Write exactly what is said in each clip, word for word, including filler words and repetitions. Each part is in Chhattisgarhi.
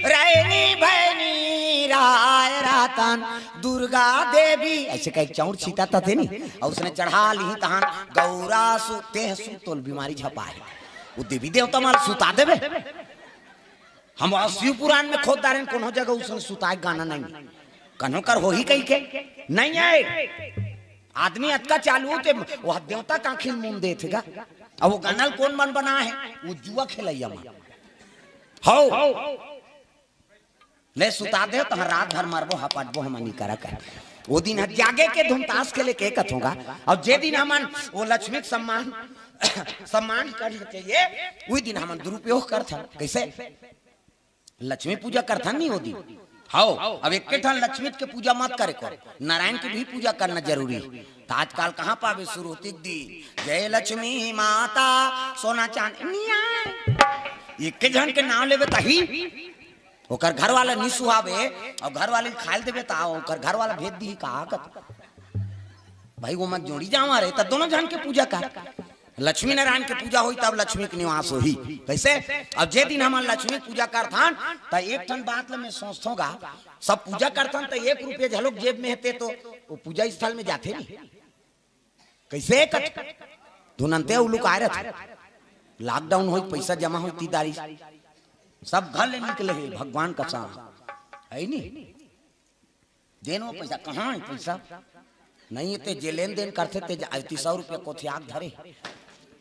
रैनी भैनी राय रतन दुर्गा देवी, ऐसे कहिके चाउर छींटत हे नी, अउ उसने चढ़ा लिही तहान गौरा सु, तेह सु तोल बीमारी झपाही। वो देवी देवता मन ल सुता देबे। हम शिव पुराण में खोज डारेन, कोनो जगह उसने सुताय गाना नहीं। कन्हो कर होही कहिके नहीं आय। आदमी अतका चालू ते वो देवता का आँखी ल मूंद देथे गा। अब वो गाना ल कोन मन बनाय हे? वो जुआ खेलइया मन। हव। ले सुता दे, तहां रात भर मरबो, हपटबो, हमन नी करा कर। वो दिन ह जागे के धुन तास खेले के कथों गा। अउ जे दिन हमन वो लक्ष्मी के सम्मान, सम्मान करना चाहिए, उही दिन हमन दुरुपयोग करथन। कइसे? लक्ष्मी पूजा करथन नी वो दिन। हव, अब एके ठन लक्ष्मी के पूजा मत करे कर, नारायण के भी पूजा करना जरूरी हे। त आजकल कहां पाबे सुरती के दिन, जय लक्ष्मी माता, सोना चांदी, निया। एके झन के नाम लेबे तही, ओकर घर वाला नी सुहावे, अउ घर वाले ल खाय ल देबे, त ओकर घर वाला भेज दिही का कत? भाई, वो मन जोड़ी जावा रे, त दोनों झन के पूजा कर। लक्ष्मी नारायण के पूजा होही, तब लक्ष्मी के निवास होही। कइसे? अब जे दिन हमन लक्ष्मी के पूजा करथन, त एक ठन बात ल मैं सोचथों गा, सब पूजा करथन, त एक रुपया घलोक जेब में हे ते तो वो पूजा स्थल में जाथे नी। कइसे कट? धुन अंते उलुक आय रथे। लॉकडाउन होय, पइसा जमा होय, तीदारी सब घर ले निकले हे, भगवान कसम। हे नी? देन वो पइसा, कहां हे पइसा? नहीं हे ते जे लेन देन करथे ते जा, अति सौ रुपया कोथिया के धरे।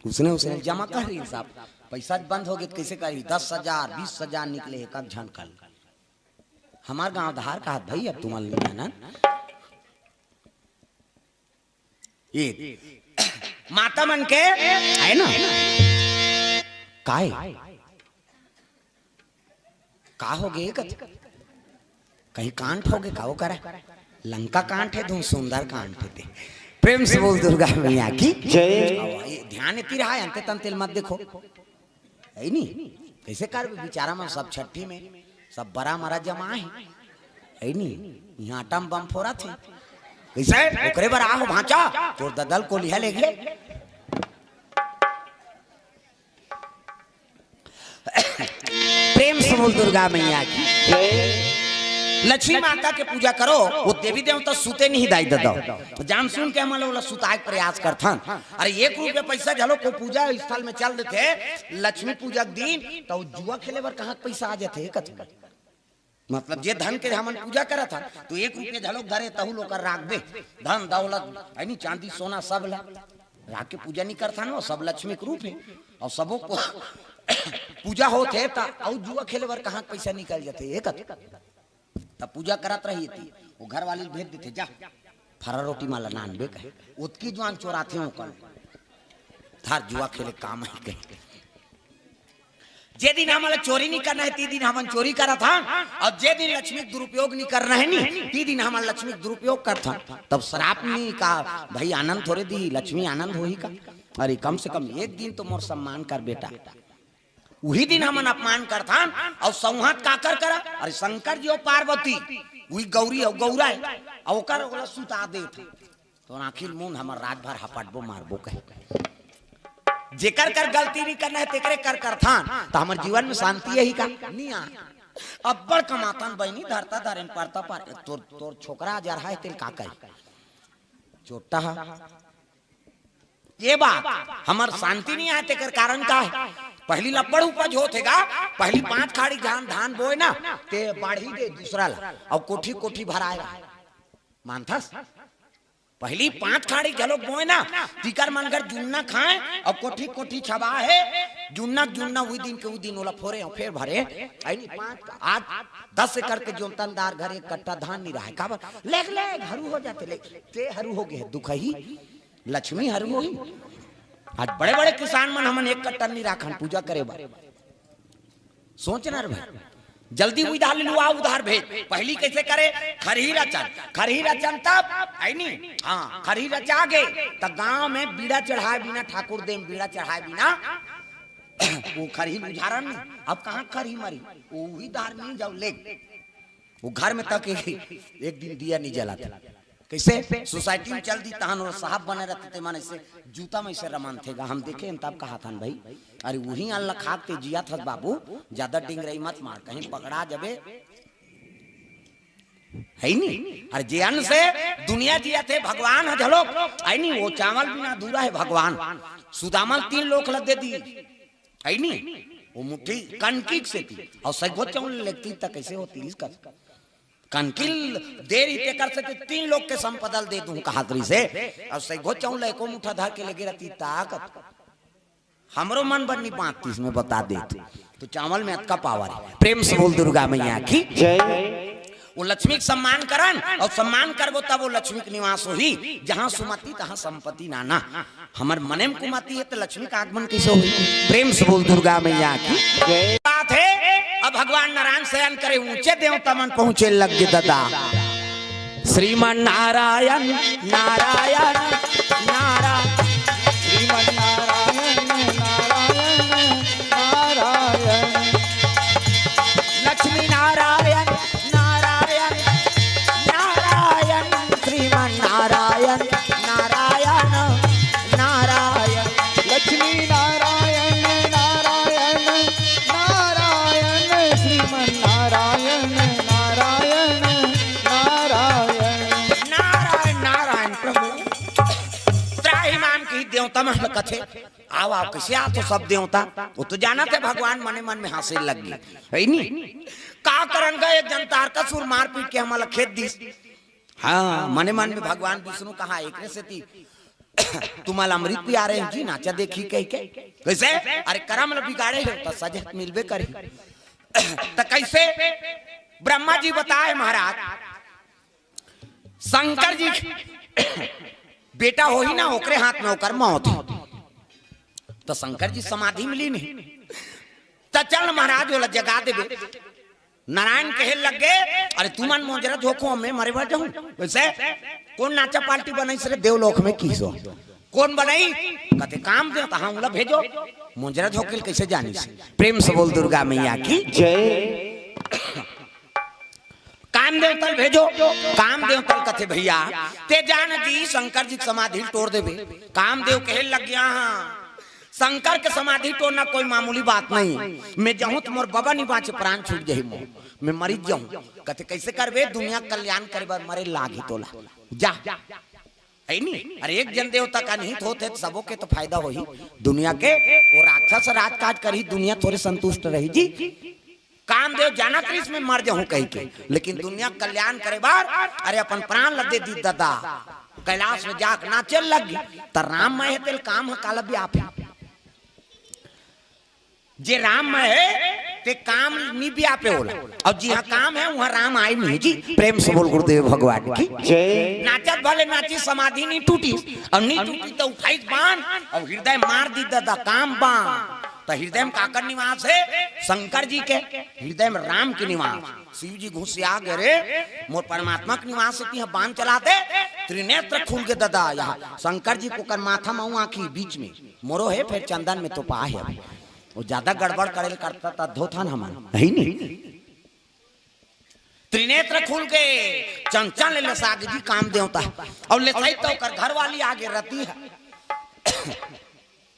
उसने, उसने जमा कर रही साहब, पइसा बंद हो गे त कइसे करही? दस हजार, बीस हजार निकले हे, कब झन कल। हमर गांव धार कहत भाई, अब तुमन नी जानन। ये माता मन के हे ना? काय? का हो गे कत? कहीं कांट हो गे का वो करा? लंका कांट हे, धुन सुंदर कांट हे ते। प्रेम से बोल दुर्गा मैया की जय। अब ये ध्यान इतनी रहा है, अंते तंते ल मत देखो। हे नी? कइसे करबे बिचारा मन सब छट्ठी में, सब बरा मरा जमा हे। हे नी? इहां आटा म बम फोरत हे। कइसे? ओकरे बर आहो भांचा, तोर ददा ल कोलिहा ले गे। प्रेम से बोल दुर्गा मैया की। जय। लक्ष्मी माता के पूजा करो, वो देवी देवता सुते नहीं दाई ददा। जान सुन के हमन ओला सुताय के प्रयास करथन। अरे एक रुपया पइसा घलो को पूजा स्थल में चल देथे, लक्ष्मी पूजा के दिन, त वो जुआ खेले बर कहां के पइसा आ जाथे, कथों? मतलब जे धन के हमन पूजा करत हन, त एक रुपया घलो धरे तहू ल ओकर राखबे, धन दौलत, हे नी, चांदी सोना सब ल राख के पूजा नी करथन, वो सब लक्ष्मी के रूप हे। अउ सबो को पूजा होत हे, त अउ जुआ खेले बर कहां के पइसा निकल जाथे, ए कथों? त पूजा करत रही थी, वो घर वाली भेज देथे, जा, फरा रोटी माला नानबे कहे, ओतकी जुआन चोराथे हो कल, धार जुआ खेले काम ही कहे। जे दिन हमन ला चोरी नी करना हे, ती दिन हमन चोरी करत हन, अउ जे दिन लक्ष्मी के दुरुपयोग नी करना हे नी, ती दिन हमन लक्ष्मी के दुरुपयोग करत हन। तब श्राप नी का, भाई आनंद थोरे दी, लक्ष्मी आनंद होही का? अरे कम से कम एक दिन तो मोर सम्मान कर बेटा। उही दिन हमन अपमान करथन, अउ सौंहत काकर करा? अरे शंकर जी अउ पार्वती, उही गौरी अउ गौरा हे, अउ ओकर ओला सुता देत हे। तोर आँखी ल मूंद, हमर रात भर हपटबो मारबो कहे। जेकर कर गलती नी करना हे, तेकरे कर करथन, त हमर जीवन में शांति आही का? नी आय। अब्बड़ कमाथन बहिनी, धरता धरेन परता पर, तोर, तोर छोकरा जरहा हे, तेल का कही? चोट्टा हा। ये बात, हमर शांति नी आय, तेकर कारण का हे? पहली लब्बड़ उपज होत हे गा, पहली पांच खाड़ी धान, धान बोय ना, ते बाढ़ी दे दूसरा ला, अउ कोठी कोठी भराय ला। मानथस? पहली पांच खाड़ी घलोक बोय ना, तिकर मन घर जुन्ना खाय, अउ कोठी कोठी छबा हे, जुन्ना जुन्ना उही दिन के उही दिन ओला फोरे अउ फेर भरे। अइ नी पांच, आज दस एकड़ के जोतनदार घर एक कट्टा धान नी राहय, काबर? लेग लेग हरू हो जाथे, लेग ते हरू हो गे हे, दुखही। लक्ष्मी हरू होही। आज बड़े-बड़े किसान मन हमन एक कट्टा नी राखन पूजा करे बर। सोच ना रे भाई, जल्दी उधार ले लुआ, उधार भेज। पहली कइसे करे? खरही रचन, खरही रचन तब, अइ नी? हाँ, खरही रचा गे, त गांव में बीड़ा चढ़ाय बिना, ठाकुर देव बीड़ा चढ़ाय बिना, वो खरही उझारन नी। अब कहाँ खरही मरी? वो उही धार नी जाव, ले। वो घर में तक एक, एक दिन दिया नी जलात। कैसे सोसाइटी में चल दी, तहन वो साहब बने रहते, ते मन ऐसे जूता में ऐसे रमन थे गा। हम देखे हन तब कहा थन भाई, अरे वही अल्लाह खाक ते जिया थस बाबू, ज्यादा डिंगरई मत मार, कहीं पकड़ा जबे। है नी? अरे जे अन्न से दुनिया जिया थे, भगवान ह झलोक, है नी? वो चावल बिना अधूरा है भगवान। सुदामल तीन लोक ल दे दी, है नी? वो मुट्ठी कनकी से थी और सैगो चौल लेती तक कैसे होती इसका? कनकी दे रही तेकर से तीन लोक के संपदा ल दे दूं कहात रही से, और सैगो चौल एको मुठा धर के लेके रहती ताकत। हमरो मन बर नी बांटतीस, मैं बता देत। तो चावल में अतका पावर है। प्रेम से बोल दुर्गा मैया की। जय। वो लक्ष्मी के सम्मान करन, और सम्मान करबो तब वो लक्ष्मी के निवास होही। जहां सुमति तहां संपत्ति नाना। हमर मने में कुमति हे त लक्ष्मी का आगमन कैसे होही? प्रेम से बोल दुर्गा मैया की। जय। बात है, अब भगवान नारायण शयन करे, ऊंचे देवता मन पहुंचे लग गे ददा। श्रीमन नारायण, नारायण, नारायण। श्रीमन नारायण, नारायण, नारायण। लक्ष्मी नारायण, नारायण, नारायण। श्रीमन नारायण, नारायण, नारायण। लक्ष्मी नारायण, नारायण, नारायण। श्रीमन नारायण, नारायण, नारायण। नारायण, नारायण प्रभु। त्राहिमाम की देवता मन कथे, आओ, आओ, कैसे आ तो सब देवता? वो तो जानत हे भगवान मने मन में हंसे लग गे, है नी? का करन गा, एक जन तारकासुर मारपीट के हमला खेद दिस। हाँ, मने मन में भगवान विष्णु कहा, एकरे सेती तुम्हारा अमृत पिया रहे हैं जी, नाचा देखी कह के। कैसे? अरे करम ल बिगाड़े हो तो सजा मिलबे करी। तो कैसे? ब्रह्मा जी बताए महाराज, शंकर जी के बेटा होही ना, ओकरे हाथ में ओकर मौत हे। तो शंकर जी समाधि में लीन हे। त चल महाराज, ओला जगा देबे। नारायण कहे लग गे, अरे तुमन मोजरा झोंको, मैं मरे बर जाहूं? वैसे कोन नाचा पार्टी बनाइस रे देवलोक में, किसो? कोन बनाई? कथे कामदेव, त हाँ, ओला भेजो। मोजरा झोंके ल कैसे जानिस? प्रेम से बोल दुर्गा मैया की। जय। कामदेव तल भेजो। कामदेव तल कथे भैया, ते जान जी शंकर जी के समाधि ल टोर देबे। कामदेव कहे लग गे, हाँ, शंकर के समाधि टोरना कोई मामूली बात नहीं। मैं जाहूं त मोर बबा नी बांचे, प्राण छूट जाही मोर, मैं मरिच जाहूं। कथे कैसे करबे? दुनिया कल्याण करे बर मरे लागही तोला, जा। है नी? अरे एक जन देवता का निहित होत हे त सबो के तो फायदा होही। दुनिया के वो राक्षस राजकाज करही, दुनिया थोरे संतुष्ट रही जी। कामदेव जानत रहिस मैं मर जाहूं कहि के, लेकिन दुनिया कल्याण करे बर, अरे अपन प्राण ल दे दी ददा। कैलाश में जाके नाचे लग गे, त राम मय हे तेल काम ह काला व्याप हे। जे राम मय हे, ते काम नी व्यापे ओला। अउ जिहां काम हे, उहां राम आय नहीं जी। प्रेम से बोल गुरुदेव भगवान की। जय। नाचत भले नाची, समाधि नी टूटी, अउ नी टूटी त उठाइस बाण, अउ हृदय मार दी ददा, काम बाण। त हृदय में काकर निवास हे? शंकर जी के। हृदय में राम के निवास। शिव जी घुसिया गे रे, मोर परमात्मा के निवास हे, तिहां बाण चलाते, त्रिनेत्र खुल गे ददा। यहां शंकर जी के ओकर माथा में आंखी बीच में, मोरो हे, फेर चंदन में तोपा हे। अभी वो ज्यादा गड़बड़ करे ल करता त धोथन हमन, है नी? त्रिनेत्र खुल के चंचल ले लेसागे जी काम देवता, अउ लेसाइस त ओकर घरवाली आगे रति हे।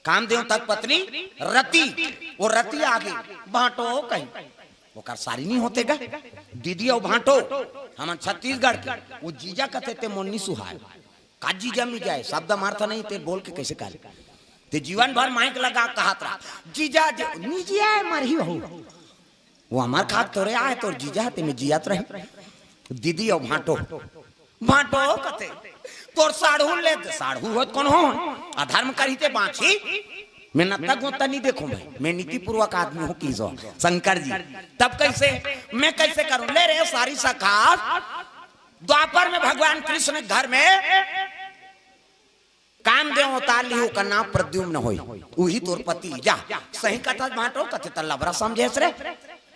काम देवता के पत्नी रति, वो रति आगे, भांटो कही, ओकर सारी नी होते गा, दीदी अउ भांटो, हमन छत्तीसगढ़ के, वो जीजा कथे ते मोर नी सुहाय। का जीजा मिजाय, शब्द मारथा नहीं, ते बोल के कैसे कर? ते जीवन भर माइक लगा कहत रहा, जीजा जे, नी जिया मरही हो। वो हमार खाक थोरे आय, तोर जीजा हे, ते में जियत रही। दीदी अउ भांटो, भांटो कथे, तोर साढ़ू ले दे, साढ़ू होत कोन हो? अधर्म करही ते बांचही। मैं नत्ता गोता नी देखूं भाई, मैं नीतिपूर्वक आदमी हूं, किसो शंकर जी। तब कैसे? मैं कैसे करूं? ले रे सारी सखा, द्वापर में भगवान कृष्ण घर में काम देव अवतार लिही, ओकर नाम प्रद्युम्न होई, उही तोर पति। जा, सही कथा भांटो, कथे त लबरा समझेस रे।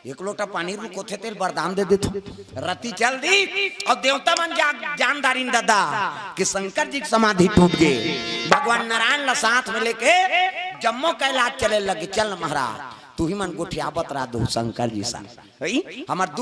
एक लोटा पानी रुकोथे तेल वरदान दे देथो। रति चल दी अउ देवता मन जा, जानदारिन ददा कि शंकर जी के समाधि टूट गे। भगवान नारायण ला साथ में लेके जम्मो कैलाश चले लगे, चल महाराज, तुही मन गोठियाबत रहा दो शंकर जी सा। हई? हमर